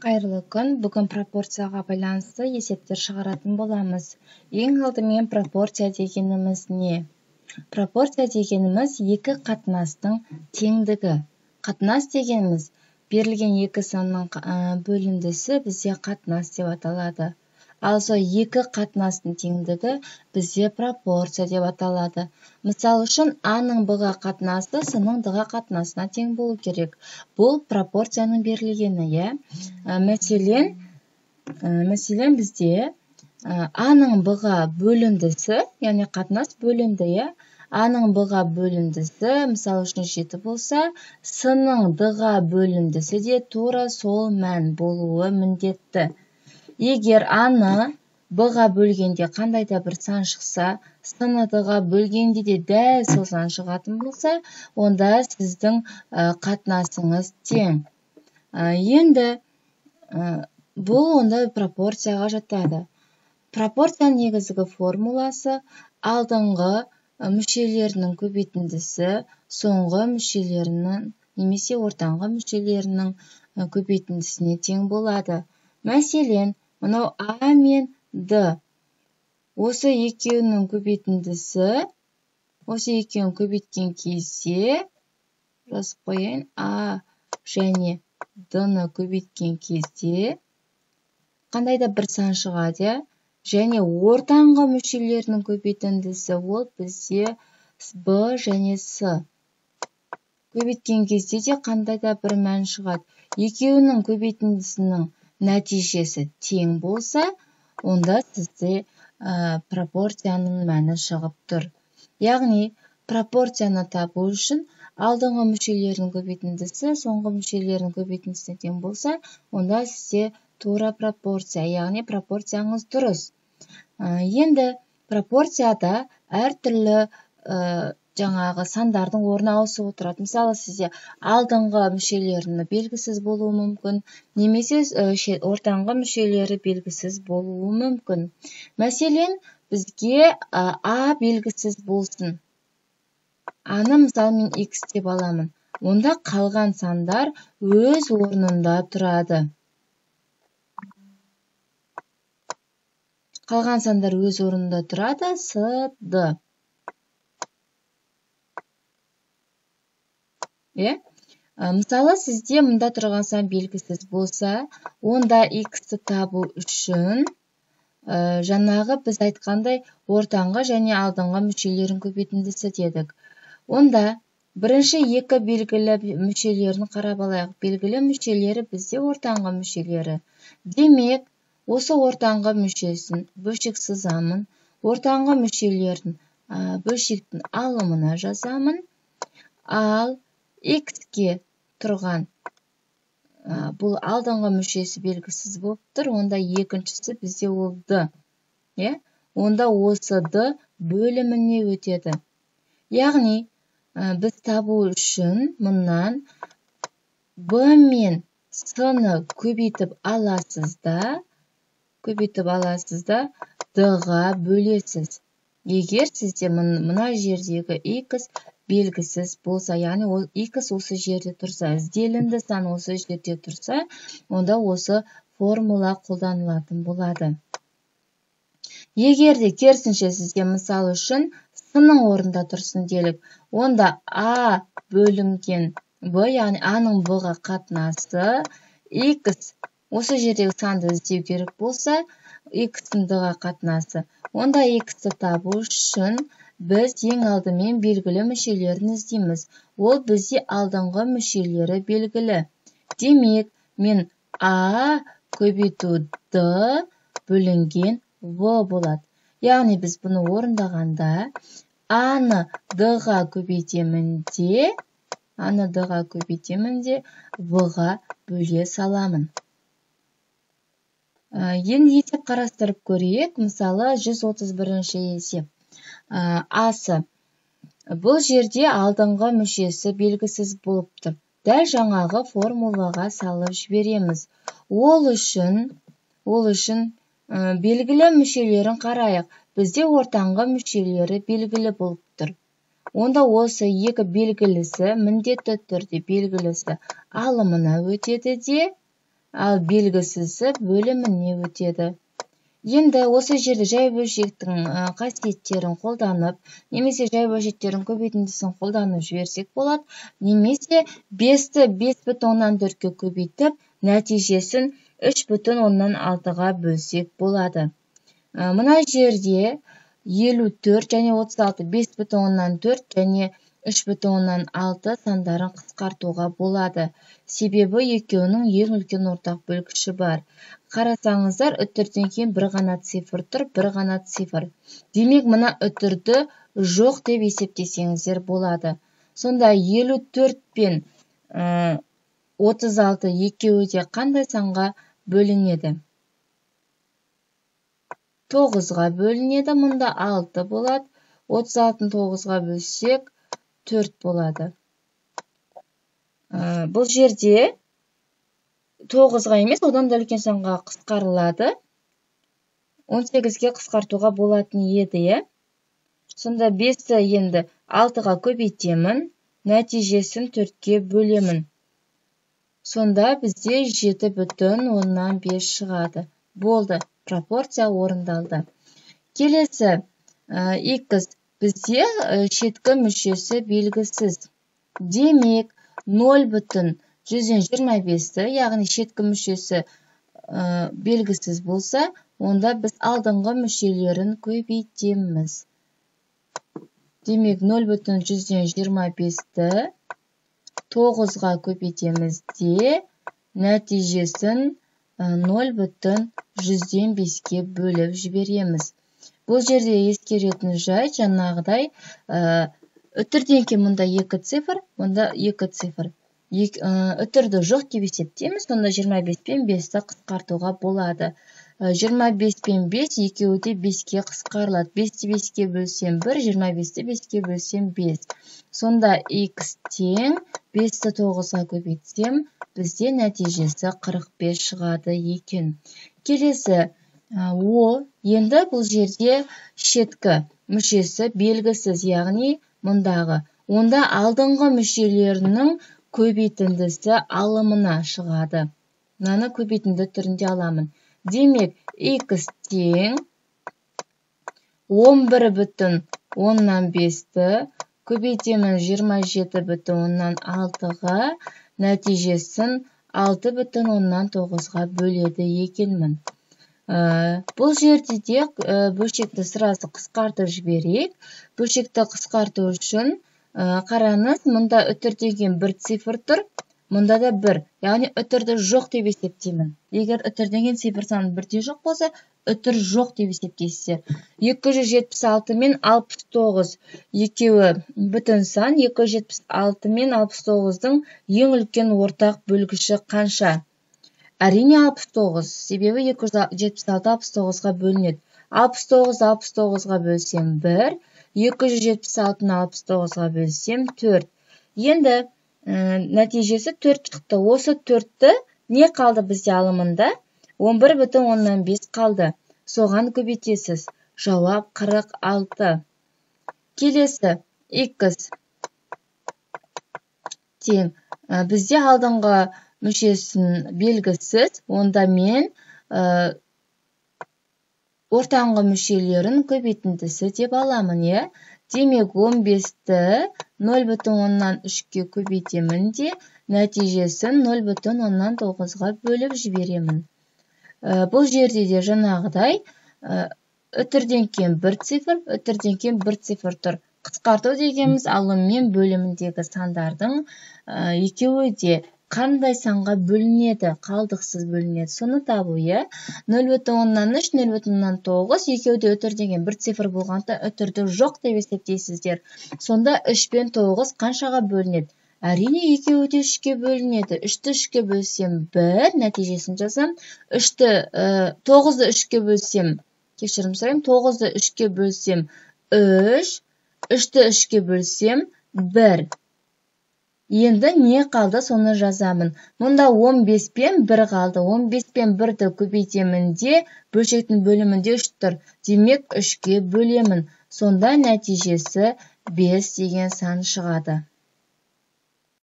Қайырлы күн. Бүгін пропорцияға байланысты есептер шығаратын боламыз. Ең алдымен пропорция дегеніміз не? Пропорция дегеніміз екі қатынастың теңдігі. Қатынас дегеніміз берілген екі санның бөліндісі бізде қатынас деп аталады. Ал сол екі қатынастың теңдігі бізде пропорция деп аталады. Мысал үшін, А-ның Б-ға қатынасы С-ның Д-ға қатынасына тең болу керек. Бұл пропорцияның берілгені, иә? Мәселен, бізде А-ның Б-ға бөліндісі, яғни қатынас бөлінді, иә? А-ның Б-ға бөліндісі, мысал үшін, 7 болса, С-ның Д-ға бөліндісі де тура сол мән болуы міндетті. Егер А-ны Б-ға бөлгенде қандай да бір сан шықса, С-ны Д-ға бөлгенде де дәл сол сан шығатын болса, онда сіздің қатынасыңыз тең. Енді бұл онда пропорцияға жатады. Пропорцияның негізгі формуласы алдыңғы мүшелерінің көбейтіндісі соңғы мүшелерінің немесе ортаңғы мүшелерінің көбейтіндісіне тең болады. Мәселен, мынау А мен Д. Осы екеуінің көбейтіндісі, осы екеуін көбейткен кезде, жазып қояйын, А және Д-ны көбейткен кезде қандай да бір сан шығады, иә? Және ортаңғы мүшелерінің көбейтіндісі ол бізде Б және С. Көбейткен кезде де қандай да бір мән шығады. Екеуінің көбейтіндісінің нәтижесі тең болса, онда сізде пропорцияның мәні шығып тұр. Яғни, пропорцияны табу үшін алдыңғы мүшелерінің көбейтіндісі соңғы мүшелерінің көбейтіндісіне тең болса, онда сізде тура пропорция, яғни пропорцияңыз дұрыс. Енді пропорцияда әртүрлі жаңағы сандардың орны ауысып отырады. Мысалы, сізде алдыңғы мүшелерінің белгісіз болуы мүмкін, немесе ортаңғы мүшелері белгісіз болуы мүмкін. Мәселен, бізге А белгісіз болсын. А-ны мысалы мен X деп аламын. Онда қалған сандар өз орнында тұрады. Қалған сандар өз орнында тұрады. С, Д. Мысалы, сізде мында тұрған сан белгісіз болса, онда X-ті табу үшін жаңағы біз айтқандай ортаңғы және алдыңғы мүшелерін көбейтіндісі дедік. Онда бірінші екі белгілі мүшелерін қарап алайық. Белгілі мүшелері бізде ортаңғы мүшелері. Демек, осы ортаңғы мүшесін бөлшек сызамын, ортаңғы мүшелерін бөлшектің алымына жазамын. Ал X-ке тұрған бұл алдыңғы мүшесі белгісіз болып тұр, онда екіншісі бізде ол Д. Онда осы Д бөліміне өтеді. Яғни, біз табу үшін мұнан Б мен С-ны көбейтіп аласыз да, Д-ға бөлесіз. Егер сізде мына жердегі X белгісіз болса, яғни ол X осы жерде тұрса, ізделінді сан осы жерде тұрса, онда осы формула қолданылатын болады. Егер де керісінше сізде мысал үшін С-ның орнында тұрсын делік, онда А бөлінген Б, яғни А-ның Б-ға қатынасы, X осы жердегі санды іздеу керек болса, X-ның Д-ға қатынасы. Онда X-ті табу үшін біз ең алдымен белгілі мүшелерін іздейміз. Ол бізде алдыңғы мүшелері белгілі. Демек, мен А көбейту Д бөлінген В болады. Яғни біз бұны орындағанда А-ны Д-ға көбейтемін де, В-ға бөле саламын. Енді есеп қарастырып көрейік. Мысалы, 131-ші есеп. Асы. Бұл жерде алдыңғы мүшесі белгісіз болып тұр. Дәл жаңағы формулаға салып жібереміз. Ол үшін белгілі мүшелерін қарайық. Бізде ортаңғы мүшелері белгілі болып тұр. Онда осы екі белгілісі міндетті түрде белгілісі алымына өтеді де, ал белгісізі бөліміне өтеді. Енді осы жерде жай бөлшектің қасиеттерін қолданып, немесе жай бөлшектердің көбейтіндісін қолданып жіберсек болады, немесе 5-ті 5,4-ке көбейтіп, нәтижесін 3,6-ға бөлсек болады. Мына жерде 54 және 36, 5,4 және 3,6 сандарын қысқартуға болады. Себебі екеуінің ең үлкен ортақ бөлгіші бар. Қарасаңыздар, үтірден кейін бір ғана цифр тұр, бір ғана цифр. Демек, мына үтірді жоқ деп есептесеңіздер болады. Сонда 54 пен 36 екеуі де қандай санға бөлінеді? 9-ға бөлінеді, мұнда 6 болады. 36-ны 9-ға бөлсек, 4 болады. Бұл жерде 9-ға емес, одан да үлкен санға қысқарылады. 18-ге қысқартуға болатын еді, е? Сонда 5-ті енді 6-ға көбейтемін, нәтижесін 4-ке бөлемін. Сонда бізде 7,5 шығады. Болды, пропорция орындалды. Келесі x бізде шеткі мүшесі белгісіз. Демек, 0,125-ті, яғни шеткі мүшесі белгісіз болса, онда біз алдыңғы мүшелерін көбейтеміз. Демек, 0,125-ті 9-ға көбейтеміз де, нәтижесін 0,105-ке бөліп жібереміз. Бұл жерде ескеретін жайт жаңағыдай, үтірден кейін мұнда 2 цифр, мұнда 2 цифр. Үтірді жоқ деп есептейміз, сонда 25 пен 5-ті қысқартуға болады. 25 пен 5 екеуі де 5-ке қысқарылады. 5-ті 5-ке бөлсем 1, 25-ті 5-ке бөлсем 5. Сонда x тең 5-ті 9-ға көбейтсем, бізде нәтижесі 45 шығады екен. Келесі о, енді бұл жерде шеткі мүшесі белгісіз, яғни мұндағы. Онда алдыңғы мүшелерінің көбейтіндісі алымына шығады. Мынаны көбейтінді түрінде аламын. Демек, x тең 11,5-ті көбейтемін 27,6-ға, нәтижесін 6,9-ға бөледі екенмін. Бұл жерде де бөлшекті сразу қысқартып жіберейік. Бөлшекті қысқарту үшін қараңыз, мұнда үтір деген бір цифр тұр, мұнда да бір. Яғни үтірді жоқ деп есептеймін. Егер үтір деген цифр саны бірде жоқ болса, үтір жоқ деп есептейсіздер. 276 мен 69 екеуі бүтін сан. 276 мен 69-дың ең үлкен ортақ бөлгіші қанша? Әрине 69, себебі 276 69-ға бөлінеді. 69 69-ға бөлсем 1, 276-ны 69-ға бөлсем 4. Енді нәтижесі 4 шықты. Осы 4-ті не қалды бізде алымында? 11,5 қалды. Соған көбейтесіз. Жауап 46. Келесі x тең. Бізде алдыңғы мүшесін белгісіз, онда мен ортаңғы мүшелерін көбейтіндісі деп аламын, е? Демек, 15-ті 0,3-ке көбейтемін де, нәтижесін 0,9-ға бөліп жіберемін. Бұл жерде де жаңағыдай үтірден кейін бір цифр, үтірден кейін бір цифр тұр. Қысқарту дегеніміз алым мен бөліміндегі сандардың екеуі де қандай санға бөлінеді, қалдықсыз бөлінеді, соны табу, е? 0,3, 0,9, екеуі де үтір деген бір цифр болғанда үтірді жоқ деп есептейсіздер. Сонда 3 пен 9 қаншаға бөлінеді? Әрине, екеуі де 3-ке бөлінеді. 3-ті 3-ке бөлсем 1, нәтижесін жазам. 9-ды 3-ке бөлсем, кешірім сұраймын, 9-ды 3-ке бөлсем 3, 3-ті 3-ке бөлсем 1. Енді не қалды, соны жазамын. Мұнда 15 пен 1 қалды. 15 пен 1-ді көбейтемін де, бөлшектің бөлімінде 3 тұр. Демек, 3-ке бөлемін. Сонда нәтижесі 5 деген сан шығады.